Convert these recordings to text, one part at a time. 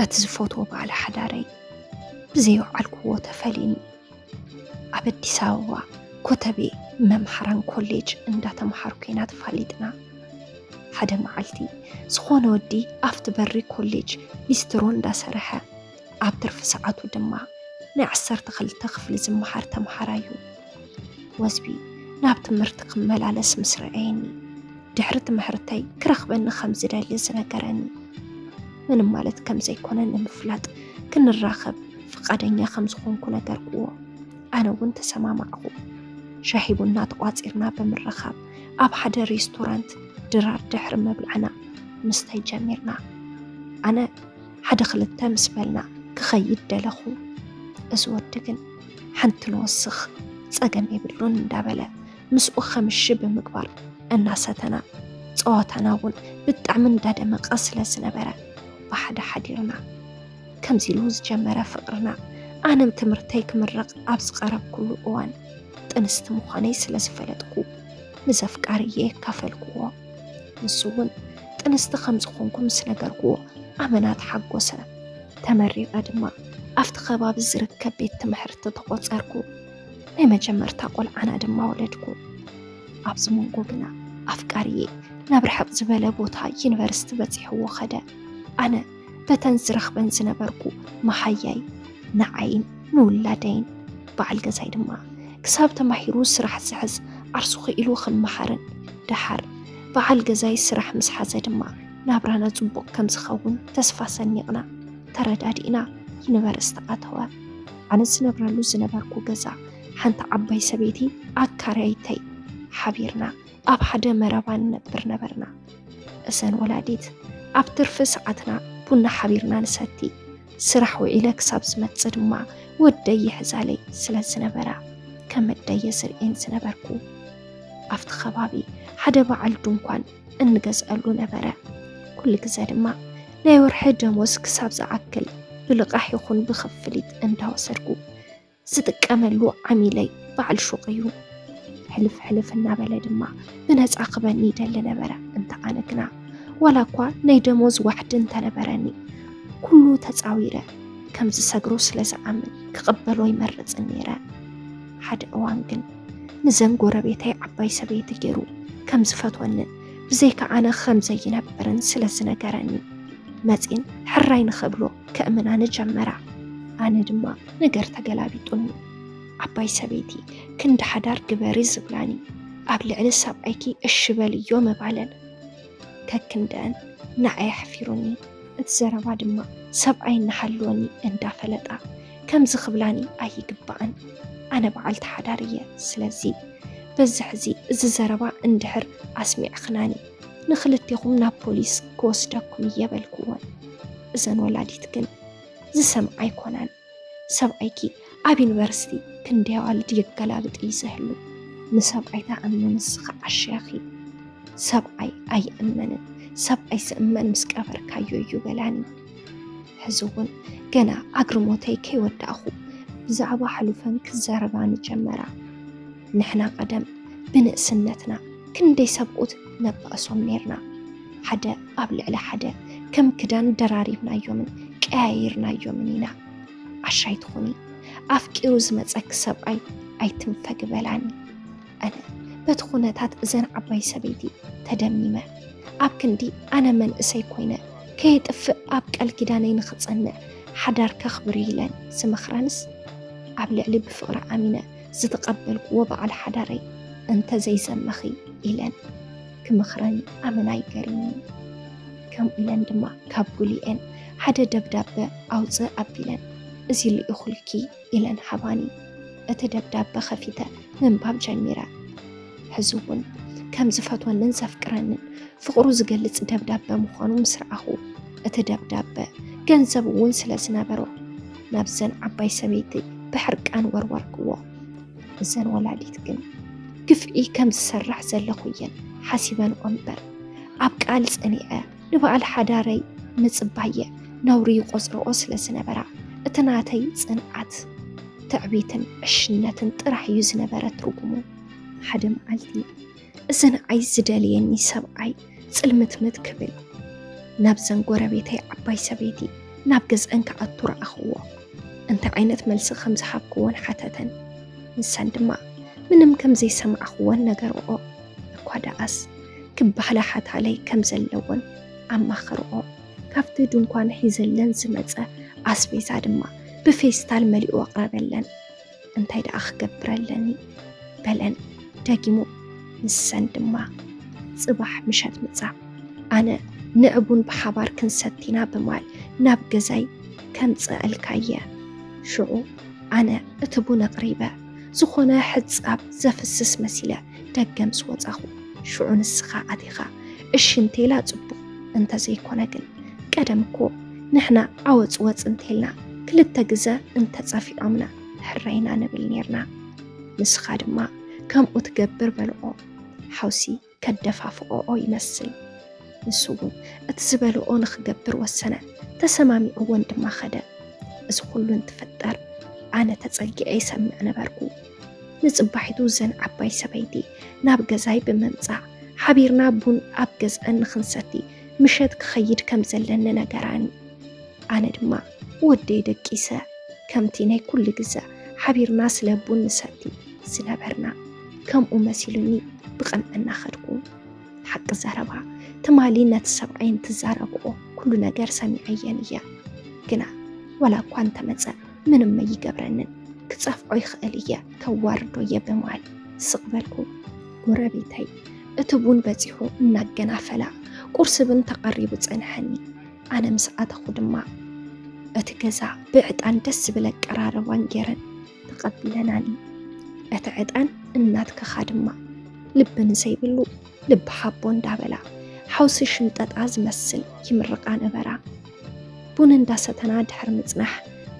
እቲ ዝፈትዎ በዓል ሓዳረይ ብዘይወዓልክዎ ተፈልዩኒ። ኣብ ኣዲስ ኣበባ ኮተቤ መምሃራን ኮሌጅ እንዳተምሃርኩ ኢና ተፋሊጥና። ሓደ መዓልቲ ዝኾነ ወዲ ኣብቲ በሪ ኮሌጅ ሊስትሮ እንዳሰርሐ፣ ኣብ ትርፊ ሰዓቱ ድማ ናይ ዓሰርተ ክልተ ክፍሊ ዝመሃር ተምሃራይ እዩ። ወዝቢ ናብ ትምህርቲ ክመላለስ ምስ ረኣየኒ፣ ድሕሪ ትምህርተይ ክረኽበኒ ከም ዝደሊ ዝነገረኒ፣ ምንም ማለት ከም ዘይኮነ ንምፍላጥ ክንራኸብ ፍቓደኛ ከም ዝኾንኩ ነገርኩዎ። ኣነ እውን ተሰማማዕኩ። ሻሂ ቡና ተቋጺርና ብምርኻብ ኣብ ሓደ ሬስቶራንት ድራር ድሕሪ ምብላዕና ምስታይ ጀሚርና። ኣነ ሓደ ክልተ ምስ በልና ክኸይድ ደለኹ። እዚ ወዲ ግን ሓንቲ ንወስኽ ጸገም የብሉን እንዳበለ ምስኡ ከምሺ ብምግባር እናሰተና፣ ጸዋታና እውን ብጣዕሚ እንዳደመቐ ስለ ዝነበረ ብሓደ ሓዲርና። ከምዚ ኢሉ ዝጀመረ ፍቕርና ኣነ ትምህርተይ ክምረቕ ኣብ ዝቐረብኩሉ እዋን ጥንስቲ ምዃነይ ስለ ዝፈለጥኩ ንዘፍቃርየ የካፈልኩዎ። ንሱ እውን ጥንስቲ ከም ዝኾንኩ ምስ ነገርኩዎ ኣመና ተሓጎሰ። ተመሪቐ ድማ ኣብቲ ከባቢ ዝርከብ ቤት ትምህርቲ ተቖጸርኩ። ናይ መጀመርታ ቆልዓና ድማ ወለድኩ። ኣብዚ መንጎ ግና ኣፍቃሪየ ናብ ርሕቕ ዝበለ ቦታ ዩኒቨርሲቲ በጺሕዎ ኸደ። ኣነ በተን ዝረኽበን ዝነበርኩ መሃያይ ንዓይን ንውላደይን፣ በዓል ገዛይ ድማ ክሳብ ተማሂሩ ስራሕ ዝሕዝ ዓርሱ ክኢሉ ክመሃርን ደሓር በዓል ገዛይ ስራሕ ምስ ሓዘ ድማ ናብራና ጽቡቕ ከም ዝኸውን ተስፋ ሰኒቕና ተረዳዲእና ዩኒቨርሲቲ ኣተወ። ኣነ ዝነብረሉ ዝነበርኩ ገዛ ሓንቲ ዓባይ ሰበይቲ ኣካራይተይ ሓቢርና ኣብ ሓደ መረባ ንነብር ነበርና። እዘን ወላዲት ኣብ ትርፊ ሰዓትና ቡና ሓቢርና ንሰቲ። ስራሕ ውዒለ ክሳብ ዝመጽእ ድማ ወደይ ይሕዛለይ ስለ ዝነበራ ከም መደየ ዝርእየን ዝነበርኩ። ኣብቲ ከባቢ ሓደ በዓል ድንኳን እንገዝኣሉ ነበረ። ኩሉ ግዘ ድማ ናይ ወርሒ ደሞዝ ክሳብ ዝኣክል ብልቓሕ ይኹን ብኽፍሊት እንዳወሰድኩ ዝጥቀመሉ ዓሚለይ በዓል ሹቕ እዩ። ሕልፍ ሕልፍ እናበለ ድማ ብነፃ ክበኒ ይደሊ ነበረ። እንተ ኣነ ግና ዋላ እኳ ናይ ደሞዝ ዋሕዲ እንተነበረኒ ኩሉ ተፃዊረ ከም ዝሰግሮ ስለ ዝኣምን ክቕበሎ ይመርፅን ነይረ። ሓደ እዋን ግን ንዘን ጎረቤተይ ዓባይ ሰበይቲ ገይሩ ከም ዝፈትወንን ብዘይካ ኣነ ከም ዘይነብርን ስለ ዝነገረኒ መፂን ሕራይ ንኽብሎ ከእምናኒ ጀመራ። ኣነ ድማ ነገር ተገላቢጡኒ። ዓባይ ሰበይቲ ክንዲ ሓዳር ግበሪ ዝብላኒ ኣብ ልዕሊ ሰብኣይኪ እሺ በልዮ ምባለን ከክንደአን ንዓይ ኣሕፊሩኒ። እቲ ዘረባ ድማ ሰብኣይ እናሃለወኒ እንዳፈለጣ ከምዚ ክብላኒ ኣይግባእን። ኣነ በዓልቲ ሓዳር እየ። ስለዚ በዚ ሕዚ እዚ ዘረባ እንድሕር ኣስሚዕኽናኒ ንክልቴኹም ናብ ፖሊስ ክወስደኩም እየ በልክወን። እዘን ወላዲት ግን ዝሰምዓ ኣይኮናን። ሰብኣይኪ ኣብ ዩኒቨርሲቲ ክንደይ ኣዋልድ የገላብጥ እዩ ዝህሉ። ንሰብኣይ ተኣመኒ ንስኺ ዓሻኺ። ሰብኣይ ኣይእመንን። ሰብኣይ ዝእመን ምስ ቀበርካዮ እዩ በላኒ። ሕዚ እውን ገና ኣግርሞተይ ከይወዳእኹ ብዛዕባ ሕሉፈን ክዛረባኒ ጀመራ። ንሕና ቀደም ብንእስነትና ክንደይ ሰብኡት ነባእሶም ነይርና። ሓደ ኣብ ልዕሊ ሓደ ከም ክዳን ደራሪብናዮምን ቀያይርናዮምን ኢና። ዓሻይ ትኹኒ ኣፍቂሩ ዝመጸኪ ሰብኣይ ኣይትንፈጊ በላኒ። ኣነ በቲ ኩነታት እዘን ዓባይ ሰበይቲ ተደሚመ። ኣብ ክንዲ ኣነ መንእሰይ ኮይነ ከየጥፍእ ኣብ ቃል ኪዳነይ ንኽጸንዕ ሓዳር ከኽብር ኢለን ዝመኽረንስ ኣብ ልዕሊ ብፍቕሪ ኣሚነ ዝተቐበልክዎ በዓል ሓዳረይ እንተ ዘይዘመኺ ኢለን ክመኽረን ኣመና ይገሪምኒ። ከምኡ ኢለን ድማ ካብ ጉሊኤን ሓደ ደብዳበ ኣውፅእ ኣቢለን እዚ ልኢኹልኪ ኢለን ሃባኒ። እቲ ደብዳበ ከፊተ ምንባብ ጀሚረ። ሕዚ እውን ከም ዝፈትወንን ዘፍቅረንን ፍቕሩ ዝገልጽ ደብዳበ ምዃኑ ምስ ረኣኹ እቲ ደብዳበ ገንዘብ እውን ስለ ዝነበሮ ናብዘን ዓባይ ሰበይቲ ብሕርቃን ወርወርክዎ። እዘን ወላዲት ግን ግፍዒ ከም ዝሰርሕ ዘለኹ እየን ሓሲበንኦ እምበር ኣብ ቃል ጸኒዐ ንበዓል ሓዳረይ ምጽባየ ነውሪ ይቆጽርኦ ስለ ዝነበራ እቲ ናተይ ጽንዓት ትዕቢትን ዕሽነትን ጥራሕ እዩ ዝነበረ ትርጉሙ። ሓደ መዓልቲ እዚ ንዓይ ዝደልየኒ ሰብኣይ ጽልምትምት ክብል ናብዘን ጎረቤተይ ዓባይ ሰበይቲ ናብ ገዝአን ክኣቱ ረኣኽዎ። እንታይ ዓይነት መልሲ ከም ዝሃብክዎን ሓተተን። ንሰን ድማ ምንም ከም ዘይሰማዕኽዎን ነገርኦ። እኳ ደኣስ ክበሃላ ሓታለይ ከም ዘለዎን ኣማኸርኦ። ካብቲ ድንኳን ሒዘለን ዝመጸ ኣስቤዛ ድማ ብፌስታል መሊኡ ኣቕረበለን። እንታይ ደኣ ክገብር ኣለኒ? በለን ደጊሙ። ንሰን ድማ ጽባሕ ምሸት ምጻእ፣ ኣነ ንዕቡን ብሓባር ክንሰቲና ብማል ናብ ገዛይ ከምጽኣልካየ። ሽዑ ኣነ እቲ ቡን ኣቕሪበ ዝኾነ ሕጻብ ዘፍስስ መሲለ ደገ ምስ ወጻኹ፣ ሽዑ ንስኻ ኣቲኻ እሺ እንቴላ ጽቡቕ፣ እንተዘይኮነ ግን ቀደም እኮ ንሕና ኣወጽወጽ እንቴልና ክልተ ግዘ እንተጸፊዖምና ሕራይና ንብል ኔርና። ንስኻ ድማ ከምኡ ትገብር በልኦ። ሓውሲ ከደፋፍኦኦ ይመስል። ንሱ እውን እቲ ዝበልኦ ንኽገብር ወሰነ። ተሰማሚዕዎን ድማ ኸደ። እዚ ኩሉ እንትፍጠር ኣነ ተጸጊዐ ይሰምዕ ነበርኩ። ንጽባሒቱ እዘን ዓባይ ሰበይቲ ናብ ገዛይ ብምምጻእ ሓቢርና ቡን ኣብ ገዝአን ንኽንሰቲ ምሸት ክኸይድ ከም ዘለኒ ነገራኒ። ኣነ ድማ ወደይ ደቂሰ ከምቲ ናይ ኩሉ ግዘ ሓቢርና ስለ ቡን ንሰቲ ዝነበርና ከምኡ መሲሉኒ ብቕንዕና ኸድኩ። ሓቂ ዘረባ ትማሊ ነቲ ሰብኣይ እንትዛረብኦ ኩሉ ነገር ሰሚዐየን እየ። ግና ዋላ እኳ እንተመጸ ምንም ኣይገብረንን፣ ክጸፍዖ ይኽእል እየ፣ ከዋርዶ እየ ብምባል ስቕ በልኩ። ጎረቤተይ እቲ ቡን በጺሑ እናገናፈላ ቁርሲ ብን ተቐሪቡ ጸንሐኒ። ኣነ ምስ ኣተኹ ድማ እቲ ገዛ ብዕጣን ደስ ዝብል ኣቀራርባን ገይረን ተቐቢለናኒ። እቲ ዕጣን እናትከኻ ድማ ልቢ ንዘይብሉ ልቢ ሃቦ እንዳበላ ሓውሲ ሽምጠጣ ዝመስል ይምርቓ ነበራ። ቡን እንዳሰተና ድሕሪ ምጽናሕ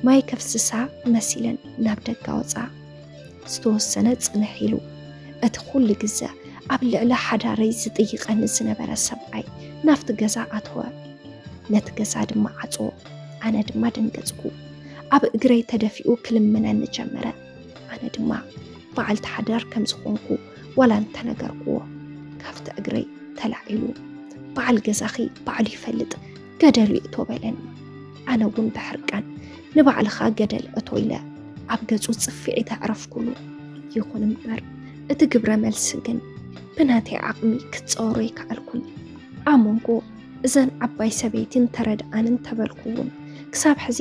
ማይ ከፍስሳ መሲለን ናብ ደጋ ወጻ። ዝተወሰነ ጽንሕ ኢሉ እቲ ኩሉ ግዘ ኣብ ልዕሊ ሓዳረይ ዝጥይቐኒ ዝነበረ ሰብኣይ ናብቲ ገዛ ኣተወ። ነቲ ገዛ ድማ ዓጽዎ። ኣነ ድማ ደንገጽኩ። ኣብ እግረይ ተደፊኡ ክልምነኒ ጀመረ። ኣነ ድማ በዓልቲ ሓዳር ከም ዝኾንኩ ዋላ እንተነገርክዎ ካብቲ እግረይ ተላዒሉ። በዓል ገዛኺ ባዕሉ ይፈልጥ፣ ገደሉ ይእቶ በለኒ። ኣነ እውን ብሕርቃን ንባዕልኻ ገደል እቶ ኢለ ኣብ ገጹ ጽፍዒት ኣዕረፍኩሉ። ይኹን እምበር እቲ ግብረ መልሲ ግን ብናተይ ዓቕሚ ክጸወሮ ኣይከኣልኩን። ኣብ መንጎ እዘን ዓባይ ሰበይቲን ተረድኣንን ተበልኩ እውን ክሳብ ሕዚ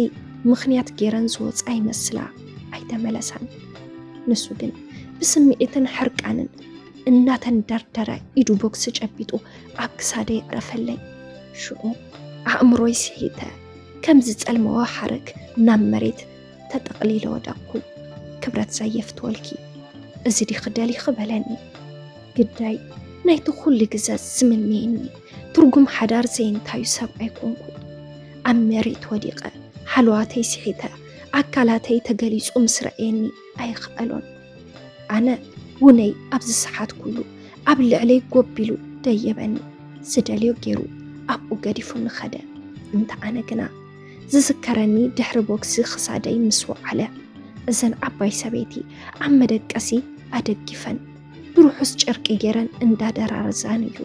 ምኽንያት ገይረን ዝወጻ ይመስላ ኣይተመለሳን። ንሱ ግን ብስምዒትን ሕርቃንን እናተንደርደረ ኢዱ ቦክሲ ጨቢጡ ኣብ ክሳደይ ኣዕረፈለይ። ሽዑ ኣእምሮይ ስሒተ፣ ከም ዝጸልመወ ሓረግ ናብ መሬት ተጠቕሊለ ወደቕኩ። ክብረት ዘየፍትወልኪ፣ እዚ ዲኺ ደሊኺ በለኒ። ግዳይ ናይቲ ኩሉ ግዘ ዝምነየኒ ትርጉም ሓዳር ዘየንታዩ ሰብኣይ ኮንኩ። ኣብ መሬት ወዲቐ ሓለዋተይ ስሒተ ኣካላተይ ተገሊጹ ምስ ረኣየኒ ኣይኽኣሎን። ኣነ ውነይ ኣብ ዝሰሓትኩሉ ኣብ ልዕለይ ጎቢሉ ደየበኒ። ዝደልዮ ገይሩ ኣብኡ ገዲፉኒ ኸደ። እንተ ኣነ ግና ዝዝከረኒ ድሕሪ ቦክሲ ክሳደይ ምስ ወዓለ እዘን ዓባይ ሰበይቲ ኣብ መደቀሲ ኣደጊፈን ብርሑስ ጨርቂ ገይረን እንዳደራረዛን እዩ።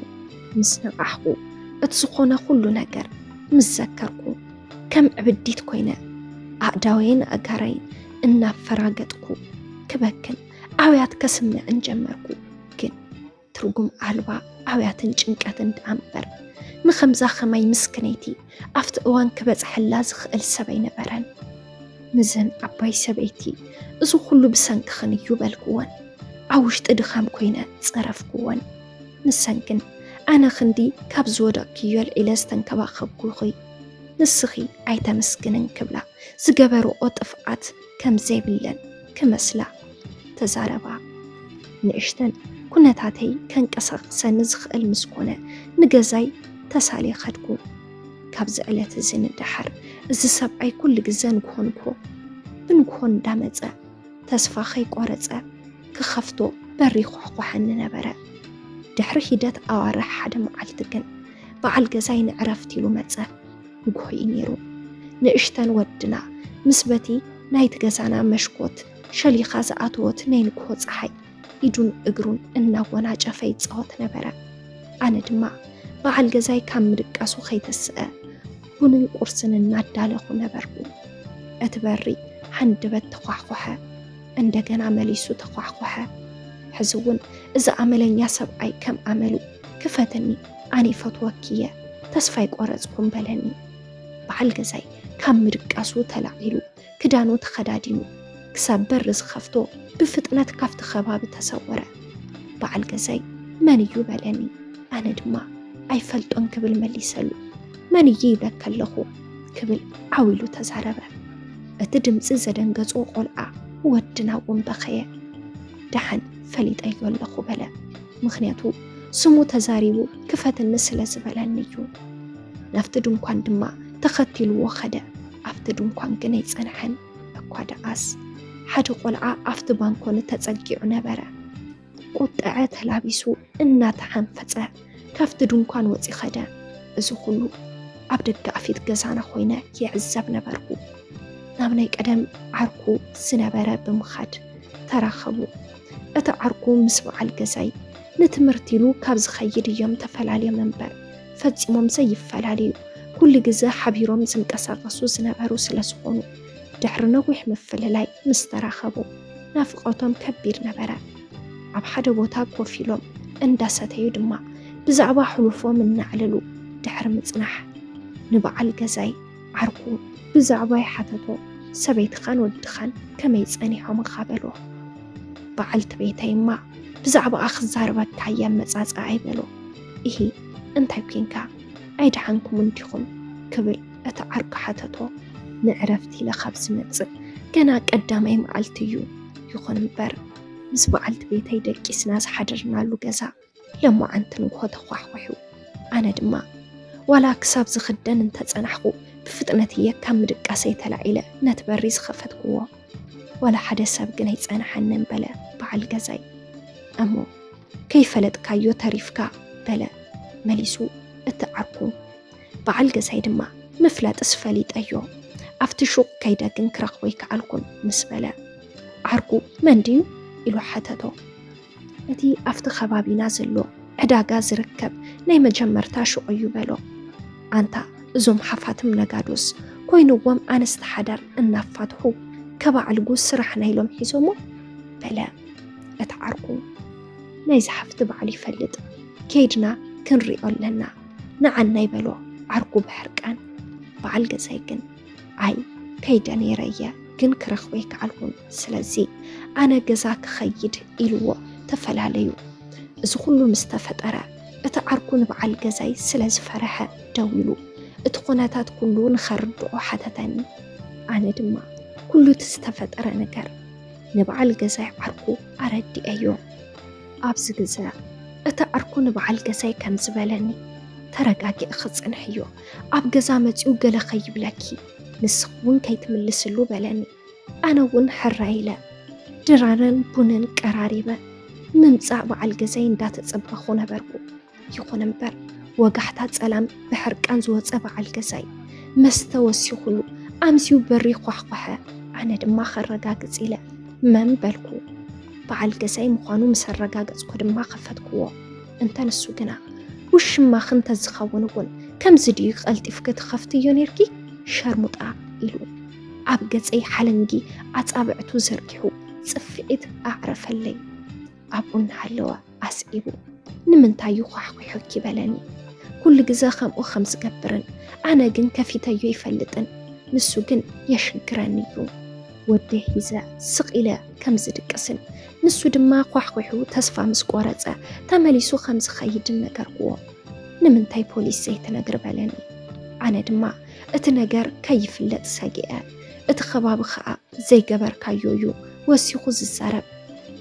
ምስ ነቓሕኩ እቲ ዝኾነ ኩሉ ነገር ምስ ዘከርኩ ከም ዕብዲት ኮይነ ኣእዳወይን ኣእጋረይን እናፈራገጥኩ ክበክን ኣውያት ከስምዕን ጀመርኩ። ግን ትርጉም ኣልባ ኣውያትን ጭንቀትን ደኣ እምበር ንኸምዛ ኸማይ ምስክነይቲ ኣብቲ እዋን ክበጽሐላ ዝኽእል ሰብ ኣይነበረን። ንዘን ዓባይ ሰበይቲ እዚ ኩሉ ብሰንክኽን እዩ በልክወን። ኣብ ውሽጢ ድኻም ኮይነ ጸረፍክወን። ንሰን ግን ኣነ ክንዲ ካብ ዝወደቕክዮ ኣልዒለ ዝተንከባኸብኩኺ ንስኺ ኣይተመስግንን ክብላ ዝገበርኦ ጥፍኣት ከም ዘይብለን ክመስላ ተዛረባ። ንእሽተን ኩነታተይ ከንቀሳቕሰኒ ዝኽእል ምስ ኮነ ንገዛይ ተሳልየ ከድኩ። ካብዚ ዕለት እዚ ንደሓር እዚ ሰብኣይ ኩሉ ግዘ ንግሆ ንግሆ ብንግሆ እንዳመጸ ተስፋ ከይቆረጸ ክኸፍቶ በሪ ይኳሕኳሐኒ ነበረ። ድሕሪ ሂደት ኣዋርሕ ሓደ መዓልቲ ግን በዓል ገዛይ ንዕረፍቲ ኢሉ መጸ። ንግሆ እዩ ነይሩ። ንእሽተን ወድና ምስ በቲ ናይቲ ገዛና መሽኮት ሸሊኻ ዝኣተወት ናይ ንግሆ ጸሓይ ኢዱን እግሩን እናወናጨፈ ይጻወት ነበረ። ኣነ ድማ በዓል ገዛይ ካብ ምድቃሱ ከይተስአ ቡንን ቁርስን እናዳለኹ ነበርኩ። እቲ በሪ ሃንደበት ተዃሕኾሐ፣ እንደገና መሊሱ ተዃሕኾሐ። ሕዚ እውን እዚ ኣመለኛ ሰብኣይ ከም ኣመሉ "ክፈትኒ፣ ኣነ ይፈትወኪ እየ፣ ተስፋ ኣይቆረጽኩን" በለኒ። በዓል ገዛይ ካብ ምድቃሱ ተላዒሉ ክዳኑ ተኸዳዲኑ ክሳብ በሪ ዝኸፍቶ ብፍጥነት ካብቲ ከባቢ ተሰወረ። በዓል ገዛይ "መን እዩ?" በለኒ። ኣነ ድማ "ኣይፈልጦን" ክብል መሊሰሉ። "መን እዩ ይብለካ ኣለኹ?" ክብል ዓው ኢሉ ተዛረበ። እቲ ድምፂ ዘደንገጾ ቆልዓ ወድና እውን በኸየ። "ደሓን ፈሊጠዮ ኣለኹ" በለ። "ምኽንያቱ ስሙ ተዛሪቡ ክፈትኒ ስለ ዝበለኒ እዩ።" ናብቲ ድንኳን ድማ ተኸቲልዎ ኸደ። ኣብቲ ድንኳን ግን ኣይጸንሐን። እኳ ደኣስ ሓደ ቆልዓ ኣብቲ ባንኮኒ ተጸጊዑ ነበረ። ቁጥዐ ተላቢሱ እናተሓንፈጸ ካብቲ ድንኳን ወጺ ኸደ። እዚ ኹሉ ኣብ ደጋፊት ገዛና ኮይነ ይዕዘብ ነበርኩ። ናብ ናይ ቀደም ዓርኩ ዝነበረ ብምኻድ ተራኸቡ። እቲ ዓርኩ ምስ በዓል ገዛይ ንትምህርቲ ኢሉ ካብ ዝኸይድ እዮም ተፈላልዮም እምበር ፈጺሞም ዘይፈላለዩ፣ ኩሉ ግዜ ሓቢሮም ዝንቀሳቐሱ ዝነበሩ ስለ ዝኾኑ፣ ድሕሪ ነዊሕ ምፍልላይ ምስ ተራኸቡ ናፍቖቶም ከቢድ ነበረ። ኣብ ሓደ ቦታ ኮፍ ኢሎም እንዳሰተዩ ድማ ብዛዕባ ሕሉፎም እናዕለሉ ድሕሪ ምጽናሕ፣ ንበዓል ገዛይ ዓርኩ ብዛዕባይ ሓተቶ። "ሰበይትኻን ወድኻን ከመይ ጸኒሖምኻ?" በሎ። በዓልቲ ቤተይማ "ብዛዕባኣ ክዛረበካ እየ መጻጽኣይ" በሎ። "እሂ፣ እንታይ ኲንካ? ኣይደሓንኩምን ዲኹም?" ክብል እቲ ዓርኩ ሓተቶ። "ንዕረፍቲ ኢለ ካብ ዝመጽእ ገና ቀዳማይ መዓልቲ እዩ። ይኹን እምበር፣ ምስ በዓልቲ ቤተይ ደቂስና ዝሓደርናሉ ገዛ ለማዓንቲ ንግሆ ተዃሕኲሑ። ኣነ ድማ ዋላ ክሳብ ዝኽደን እንተጸናሕኩ፣ ብፍጥነት እየ ካብ ምድቃሰይ ተላዒለ ነቲ በሪ ዝኸፈትክዎ። ዋላ ሓደ ሰብ ግን ኣይጸንሓንን" በለ በዓል ገዛይ። "እሞ ከይፈለጥካዮ ተሪፍካ?" በለ መሊሱ እቲ ዓርኩ። በዓል ገዛይ ድማ "ምፍላጥስ ፈሊጠዮ፣ ኣብቲ ሹቕ ከይደ ግን ክረኽቦ ኣይከኣልኩን" ምስ በለ፣ ዓርኩ "መን ድዩ?" ኢሉ ሓተቶ። "እቲ ኣብቲ ከባቢና ዘሎ ዕዳጋ ዝርከብ ናይ መጀመርታ ሹቕ እዩ" በሎ። "ኣንታ እዞም ሓፋትም ነጋዶስ ኮይንዎም ኣንስቲ ሓዳር እናፋትሑ ከባዕልጉ ስራሕና ኢሎም ሒዞሞ?" በለ እቲ ዓርኩ። "ናይዚ ሓፍቲ በዓል ይፈልጥ፣ ከይድና ክንሪኦ ኣለና፣ ንዓናይ" በሎ ዓርኩ ብሕርቃን። በዓል ገዛይ ግን "ኣይ፣ ከይደ ነይረ እየ፣ ግን ክረኽቦ ኣይከኣልኩን፣ ስለዚ ኣነ ገዛ ክኸይድ" ኢልዎ ተፈላለዩ። እዚ ኩሉ ምስ ተፈጠረ፣ እቲ ዓርኩ ንበዓል ገዛይ ስለ ዝፈረሐ ደው ኢሉ፣ "እቲ ኩነታት ኩሉ ንኸርድኦ" ሓተተኒ። ኣነ ድማ ኩሉ እቲ ዝተፈጠረ ነገር ንበዓል ገዛይ ዓርኩ ኣረዲኤዮ። ኣብዚ ግዘ እቲ ዓርኩ ንበዓል ገዛይ ከም ዝበለኒ፣ "ተረጋጊእኺ ጽንሕዮ፣ ኣብ ገዛ መጺኡ ገለ ከይብለኪ፣ ንስኺ እውን ከይትምልስሉ" በለኒ። ኣነ እውን ሕራይ ኢለ ድራርን ቡንን ቀራሪበ ምምጻእ በዓል ገዛይ እንዳተጸበኹ ነበርኩ። ይኹን እምበር፣ ወጋሕታ ጸላም ብሕርቃን ዝወጸ በዓል ገዛይ መስተ ወሲኹሉ ኣምስዩ በሪ ኳሕኳሐ። ኣነ ድማ ከረጋግጽ ኢለ መም በልኩ። በዓል ገዛይ ምዃኑ ምስ ኣረጋገጽኩ ድማ ከፈትክዎ። እንተ ንሱ ግና፣ "ውሽማኺ እንተዝኸውን እውን ከምዚ ድዩ ቀልጢፍኪ ትኸፍትዮ ነይርኪ ሸርሙጣ?" ኢሉ ኣብ ገጸይ ሓለንጊ ኣጻብዕቱ ዘርጊሑ ጽፍዒት ኣዕረፈለይ። ኣብኡ እናሃለወ ኣስዒቡ፣ "ንምንታይ እዩ ኳሕኲሑኪ?" በለኒ። ኩሉ ግዘ ከምኡ ከም ዝገብርን ኣነ ግን ከፊተዮ ይፈልጥን፣ ንሱ ግን የሽግረኒ እዩ። ወደይ ሒዘ ስቕ ኢለ ከም ዝድቅስን ንሱ ድማ ኳሕኲሑ ተስፋ ምስ ቆረጸ ተመሊሱ ከም ዝኸይድን ነገርክዎ። "ንምንታይ ፖሊስ ዘይትነግሪ?" በለኒ። ኣነ ድማ እቲ ነገር ከይፍለጥ ሰጊአ፣ "እቲ ከባቢ ኸኣ ዘይገበርካዮ እዩ ወሲኹ ዝዛረብ፣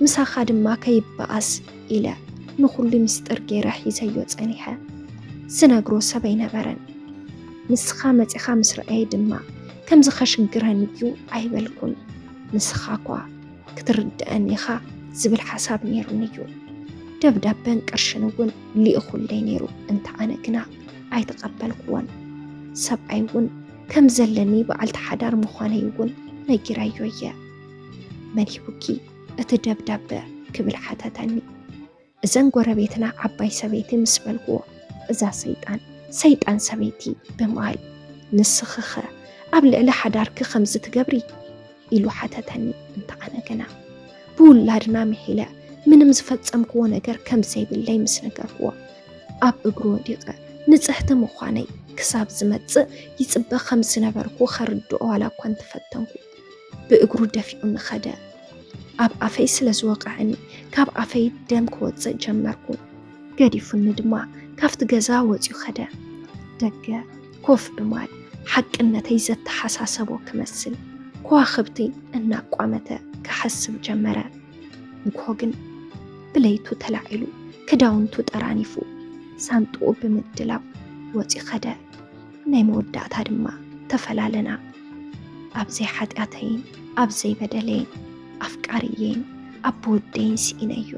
ምሳኻ ድማ ከይበኣስ" ኢለ ንኹሉ ሚስጥር ገይረ ሒዘዮ ጸኒሐ። ዝነግሮ ሰብ ኣይነበረን። "ንስኻ መጺኻ ምስ ረኣየ ድማ ከምዚ ከሽግረኒ እዩ ኣይበልኩን። ንስኻ እኳ ክትርድኣኒ ኢኻ ዝብል ሓሳብ ነይሩኒ እዩ። ደብዳበን ቅርሽን እውን ልኢኹለይ ነይሩ፣ እንተ ኣነ ግና ኣይተቐበልኩዎን። ሰብኣይ እውን ከም ዘለኒ በዓልቲ ሓዳር ምዃነይ እውን ነጊረዮ እየ። መን ሂቡኪ እቲ ደብዳበ?" ክብል ሓተተኒ። እዘን ጎረቤትና ዓባይ ሰበይቲ ምስ በልክዎ፣ "እዛ ሰይጣን፣ ሰይጣን ሰበይቲ" ብምባል ንስኺኸ ኣብ ልዕሊ ሓዳርኪ ከምዚ ትገብሪ? ኢሉ ሓተተኒ። እንተ ኣነ ግና ብውላድና ምሒለ ምንም ዝፈጸምክዎ ነገር ከም ዘይብለይ ምስ ነገርክዎ፣ ኣብ እግሩ ወዲቐ ንጽሕቲ ምዃነይ ክሳብ ዝመጽእ ይጽበ ከም ዝነበርኩ ከርድኦ ዋላ እኳ እንተፈተንኩ፣ ብእግሩ ደፊኡኒ ኸደ። ኣብ ኣፈይ ስለ ዝወቕዐኒ ካብ ኣፈይ ደም ክወጽእ ጀመርኩ። ገዲፉኒ ድማ ካብቲ ገዛ ወጺኡ ኸደ። ደገ ኮፍ ብምባል ሓቅነተይ ዘተሓሳሰቦ ክመስል ከዋኽብቲ እናቋመተ ክሓስብ ጀመረ። ንግሆ ግን ብለይቱ ተላዒሉ ክዳውንቱ ጠራኒፉ ሳንጥኡ ብምድላው ወጺኡ ኸደ። ናይ መወዳእታ ድማ ተፈላለና። ኣብ ዘይሓጢኣተይን ኣብ ዘይበደለይን ኣፍቃሪየይን ኣቦ ወደይን ስኢነዮ።